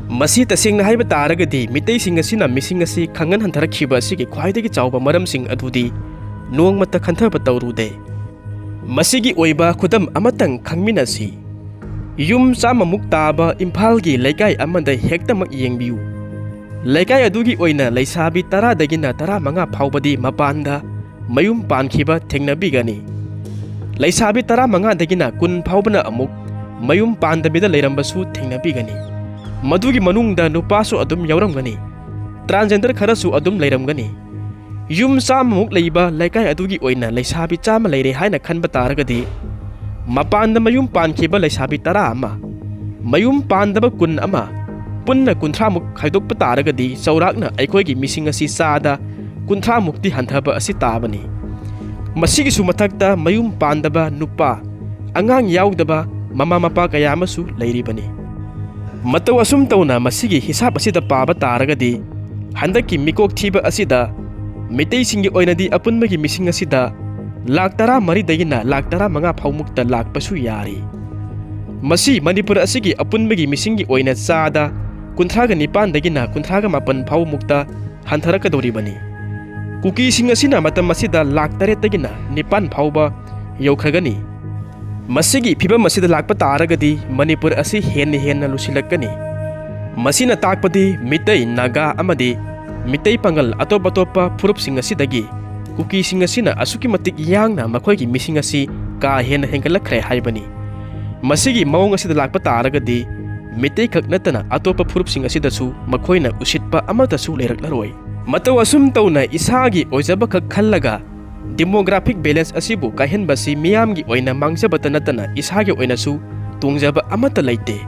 ꯃꯁꯤ ꯇꯁꯦꯡꯅ ꯍꯥꯏꯕ ꯇꯥꯔꯒꯗꯤ ꯃꯤꯇꯩꯁꯤꯡ ꯑꯁꯤꯅ ꯃꯤꯁꯤꯡ ꯑꯁꯤ ꯈꯪꯍꯟ ꯍꯟꯊꯔꯛꯈꯤꯕ ꯑꯁꯤꯒꯤ ꯈ꯭ꯋꯥꯏꯗꯒꯤ ꯆꯥꯎꯕ ꯃꯔꯝꯁꯤꯡ ꯑꯗꯨꯗꯤ ꯅꯣꯡꯃꯇ ꯈꯟꯊꯕ ꯇꯧꯔꯨꯗꯦ꯫ ꯃꯁꯤꯒꯤ ꯑꯣꯏꯕ ꯈꯨꯗꯝ ꯑꯃꯇꯪ ꯈꯪꯃꯤꯟꯅꯁꯤ꯫ ꯌꯨꯝ ꯆꯥꯝꯃꯃꯨꯛ ꯇꯥꯕ ꯏꯝꯐꯥꯜꯒꯤ ꯂꯩꯀꯥꯏ ꯑꯃꯗ ꯍꯦꯛꯇꯃꯛ ꯌꯦꯡꯕꯤꯌꯨ꯫ ꯂꯩꯀꯥꯏ ꯑꯗꯨꯒꯤ ꯑꯣꯏꯅ ꯂꯩꯁꯥꯕꯤ ꯇꯔꯥꯗꯒꯤꯅ ꯇꯔꯥꯃꯉꯥ ꯐꯥꯎꯕꯗꯤ ꯃꯄꯥꯟꯗ ꯃꯌꯨꯝ ꯄꯥꯟꯈꯤꯕ ꯊꯦꯡꯅꯕꯤꯒꯅꯤ꯫ ꯂꯩꯁꯥꯕꯤ ꯇꯔꯥꯃꯉꯥꯗꯒꯤꯅ ꯀꯨꯟ ꯐꯥꯎꯕꯅ ꯑꯃꯨꯛ ꯃꯌꯨꯝ ꯄꯥꯟꯗꯕꯤꯗ ꯂꯩꯔꯝꯕꯁꯨ ꯊꯦꯡꯅꯕꯤꯒꯅꯤ꯫ ꯃꯗꯨꯒꯤ ꯃꯅꯨꯡꯗ ꯅꯨꯄꯥꯁꯨ ꯑꯗꯨꯝ ꯌꯥꯎꯔꯝꯒꯅꯤ꯫ Transgender ꯈꯔꯁꯨ ꯑꯗꯨꯝ ꯂꯩꯔꯝꯒꯅꯤ꯫ ꯌꯨꯝ ꯆꯥꯝꯃꯃꯨꯛ ꯂꯩꯕ ꯂꯩꯀꯥꯏ ꯑꯗꯨꯒꯤ ꯑꯣꯏꯅ ꯂꯩꯁꯥꯕꯤ ꯆꯥꯝꯃ ꯂꯩꯔꯦ ꯍꯥꯏꯅ ꯈꯟꯕ ꯇꯥꯔꯒꯗꯤ, ꯃꯄꯥꯟꯗ ꯃꯌꯨꯝ ꯄꯥꯟꯈꯤꯕ ꯂꯩꯁꯥꯕꯤ ꯇꯔꯥ ꯑꯃ, ꯃꯌꯨꯝ ꯄꯥꯟꯗꯕ ꯀꯨꯟ ꯑꯃ, ꯄꯨꯟꯅ ꯀꯨꯟꯊ꯭ꯔꯥꯃꯨꯛ ꯈꯥꯏꯗꯣꯛꯄ ꯇꯥꯔꯒꯗꯤ ꯆꯥꯎꯔꯥꯛꯅ ꯑꯩꯈꯣꯏꯒꯤ ꯃꯤꯁꯤꯡ ꯑꯁꯤ ꯆꯥꯗ ꯀꯨꯟꯊ꯭ꯔꯥꯃꯨꯛꯇꯤ ꯍꯟꯊꯕ ꯑꯁꯤ ꯇꯥꯕꯅꯤ꯫ ꯃꯁꯤꯒꯤꯁꯨ ꯃꯊꯛꯇ ꯃꯌꯨꯝ ꯄꯥꯟꯗꯕ ꯅꯨꯄꯥ, ꯑꯉꯥꯡ ꯌꯥꯎꯗꯕ ꯃꯃꯥ ꯃꯄꯥ ꯀꯌꯥ ꯑꯃꯁꯨ ꯂꯩꯔꯤꯕꯅꯤ꯫ ꯃꯇꯧ ꯑꯁꯨꯝ ꯇꯧꯅ ꯃꯁꯤꯒꯤ ꯍꯤꯁꯥꯞ ꯑꯁꯤꯗ ꯄꯥꯕ ꯇꯥꯔꯒꯗꯤ, ꯍꯟꯗꯛꯀꯤ ꯃꯤꯀꯣꯛ ꯊꯤꯕ ꯑꯁꯤꯗ ꯃꯤꯇꯩꯁꯤꯡꯒꯤ ꯑꯣꯏꯅꯗꯤ ꯑꯄꯨꯟꯕꯒꯤ ꯃꯤꯁꯤꯡ ꯑꯁꯤꯗ ꯂꯥꯈ ꯇꯔꯥꯃꯔꯤꯗꯒꯤꯅ ꯂꯥꯈ ꯇꯔꯥꯃꯉꯥ ꯐꯥꯎꯃꯨꯛꯇ ꯂꯥꯛꯄꯁꯨ ꯌꯥꯔꯤ꯫ ꯃꯁꯤ ꯃꯅꯤꯄꯨꯔ ꯑꯁꯤꯒꯤ ꯑꯄꯨꯟꯕꯒꯤ ꯃꯤꯁꯤꯡꯒꯤ ꯑꯣꯏꯅ ꯆꯥꯗ ꯀꯨꯟꯊ꯭ꯔꯥꯒ ꯅꯤꯄꯥꯟꯗꯒꯤꯅ ꯀꯨꯟꯊ꯭ꯔꯥꯒ ꯃꯥꯄꯟ ꯐꯥꯎꯃꯨꯛꯇ ꯍꯟꯊꯔꯛꯀꯗꯧꯔꯤꯕꯅꯤ꯫ ꯀꯨꯀꯤꯁꯤꯡ ꯑꯁꯤꯅ ꯃꯇꯝ ꯑꯁꯤꯗ ꯂꯥꯈ ꯇꯔꯦꯠꯇꯒꯤꯅ ꯅꯤꯄꯥꯟ ꯐꯥꯎꯕ ꯌꯧꯈ꯭ꯔꯒꯅꯤ꯫ ꯃꯁꯤꯒꯤ ꯐꯤꯕꯝ ꯑꯁꯤꯗ ꯂꯥꯛꯄ ꯇꯥꯔꯒꯗꯤ ꯃꯅꯤꯄꯨꯔ ꯑꯁꯤ ꯍꯦꯟꯅ ꯍꯦꯟꯅ ꯂꯨꯁꯤꯜꯂꯛꯀꯅꯤ꯫ ꯃꯁꯤꯅ ꯇꯥꯛꯄꯗꯤ ꯃꯤꯇꯩ, ꯅꯥꯒꯥ ꯑꯃꯗꯤ ꯃꯤꯇꯩ ꯄꯥꯉꯜ ꯑꯇꯣꯞ ꯑꯇꯣꯞꯄ ꯐꯨꯔꯨꯞꯁꯤꯡ ꯑꯁꯤꯗꯒꯤ ꯀꯨꯀꯤꯁꯤꯡ ꯑꯁꯤꯅ ꯑꯁꯨꯛꯀꯤ ꯃꯇꯤꯛ ꯌꯥꯡꯅ ꯃꯈꯣꯏꯒꯤ ꯃꯤꯁꯤꯡ ꯑꯁꯤ ꯀꯥ ꯍꯦꯟꯅ ꯍꯦꯟꯒꯠꯂꯛꯈ꯭ꯔꯦ ꯍꯥꯏꯕꯅꯤ꯫ ꯃꯁꯤꯒꯤ ꯃꯑꯣꯡ ꯑꯁꯤꯗ ꯂꯥꯛꯄ ꯇꯥꯔꯒꯗꯤ ꯃꯤꯇꯩ ꯈꯛ ꯅꯠꯇꯅ ꯑꯇꯣꯞꯄ ꯐꯨꯔꯨꯞꯁꯤꯡ ꯑꯁꯤꯗꯁꯨ ꯃꯈꯣꯏꯅ ꯎꯁꯤꯠꯄ ꯑꯃꯠꯇꯁꯨ ꯂꯩꯔꯛꯂꯔꯣꯏ꯫ ꯃꯇꯧ ꯑꯁꯨꯝ ꯇꯧꯅ ꯏꯁꯥꯒꯤ ꯑꯣꯏꯖꯕꯈꯛ ꯈꯜꯂꯒ demographic balance ꯑꯁꯤꯕꯨ ꯀꯥꯏꯍꯟꯕꯁꯤ ꯃꯤꯌꯥꯝꯒꯤ ꯑꯣꯏꯅ ꯃꯥꯡꯖꯕꯇ ꯅꯠꯇꯅ ꯏꯁꯥꯒꯤ ꯑꯣꯏꯅꯁꯨ ꯇꯣꯡꯖꯕ ꯑꯃꯠꯇ ꯂꯩꯇꯦ꯫